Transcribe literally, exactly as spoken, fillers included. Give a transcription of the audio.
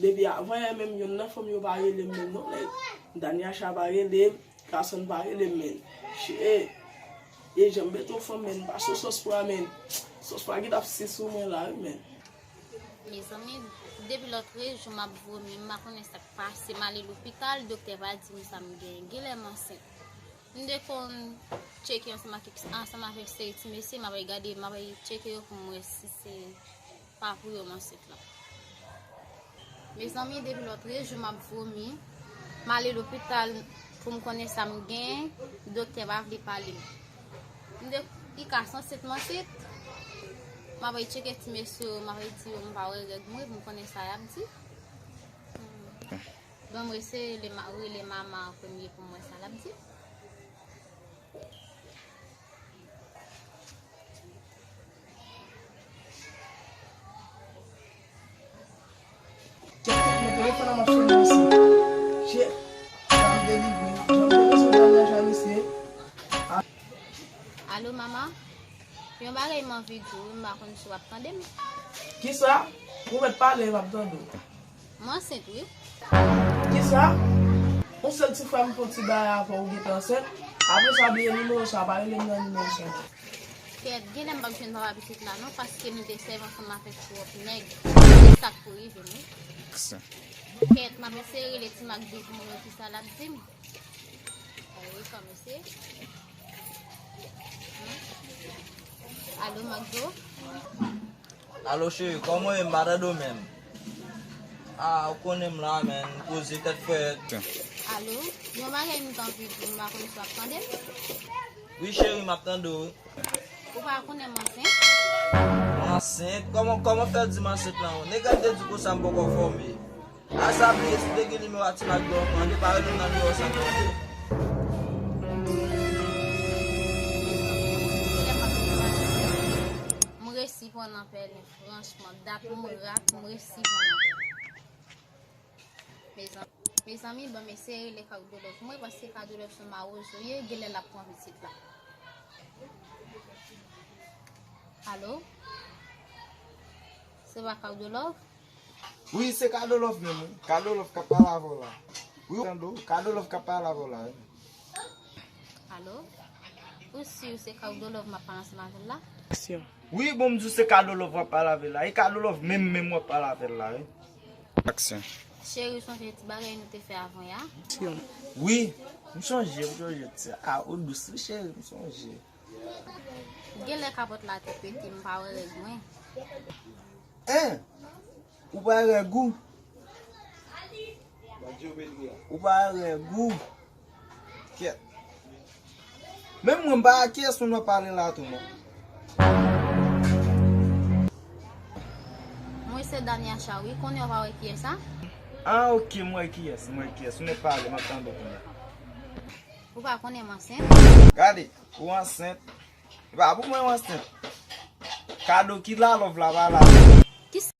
Depi avan yè menm, youn nan fanm yo pa rele m menm non, nèg. Daniacha pa rele m, Carson pa rele m menm. Shit. E jan m bete yon fanm menm, pa sou sòs pwa menm. Sòs pwa ki t ap si sou mwen la wi menm. Mezanmi, depi lòt trèz jou m ap vomi, m pa konnen sa k pase, m ale lopital, doktè pa di m sa m gen, genlè m ansent. M te konn tcheke ansanm ak, ansanm avèk seri ti mesye, m ap gade, m ap tcheke yo pou m wè si se pa pou yo m ansent lan. Mezanmi, depi lòt trèz jou m ap vomi, m ale lopital pou m konnen sa m gen, doktè pa vle pale m. M te, li ka ansent m ansent, m ap tcheke ti mesye yo, m ap di yo m pa wè règ mwen pou m konnen sa y ap di. Bon, m rele ma-, rele mama an premye pou m wè sa l ap di. Kèt, kèt, men telefòn an m ap sone mesye. Shit, sa m delivre. Jan m te bezwen dam nan jan mesye. Alo, mama? Yon bagay m anvi di w, m pa konn si w ap tande m. Kisa? Ou mèt pale, m ap tande w. M ansent, wi. Kisa? Yon sèl ti frè m fè yon ti bagay avè w, ou gentan ansent? Apre sa, bliye nimewo sa, pa rele m nan nimewo sa. Kèt, genlè m p ap jwenn papa pitit la non, paske m te sèvi ansanm avèk twòp nèg. Se sa k pou rive m, wi. Kèt, m ap eseye rele ti Makdo pou m wè kisa l ap di m. Wi, kòmsi. Alo, Makdo? Alo, cheri, kòman w ye? M pa tande w menm. Ah, ou konnen m la, menn. Poze tèt frèt. Alo? Yon bagay m t anvi di w, m pa konn si w ap tande m. Wi, cheri, m ap tande w, wi. Ou pa konnen m ansent? Ansent? Kòman, kòman fè di m ansent lan? Nèg la te di konsa m poko fòme. A sa bliye, si w te gen nimewo a ti Makdo ankò, an te pa rele m nan nimewo sa ankò. M resi pran nan pèlen, franchman, dat m rat, m resi pran nan pèlen. Mezanmi, mezanmi, ban m eseye rele Kado Love mwen, paske Kado Love se yon mawozo ye, genlè l ap pran pitit la. Alo? Se pa Kado Love? Wi, se Kado Love menm, wi. Kado Love k ap pale avè w la. Wi, tande w, Kado Love k ap pale avè w la, wi. Alo? Ou si se Kado Love m ap pale ansanm avè l la? Aksyon. Wi, bon, m di w se Kado Love w ap pale avè l la. E Kado Love menm, menm w ap pale avè l la, wi. Aksyon. Cheri, ou sonje ti bagay nou te fè avan yè a? Aksyon. Wi, m sonje, m sonje ti. A, ou dous, wi, cheri, m sonje. Genlè kapòt la te pete, m pa wè règ mwen. Hein? Ou pa wè règ ou? Ou pa wè règ ou? Kèt. Menm mwen, m pa wè kiyès moun w ap pale la tou, non. Mwen se Daniacha, wi. Konnen w pa wè kiyès, a? Ah, ok, m wè kiyès, m wè kiyès. Ou mèt pale, m ap tande w kounye a. Ou pa konnen m ansent? Gade, ou ansent. E pa pou mwen w ansent. Kado ki la love la pa la. Ki s-,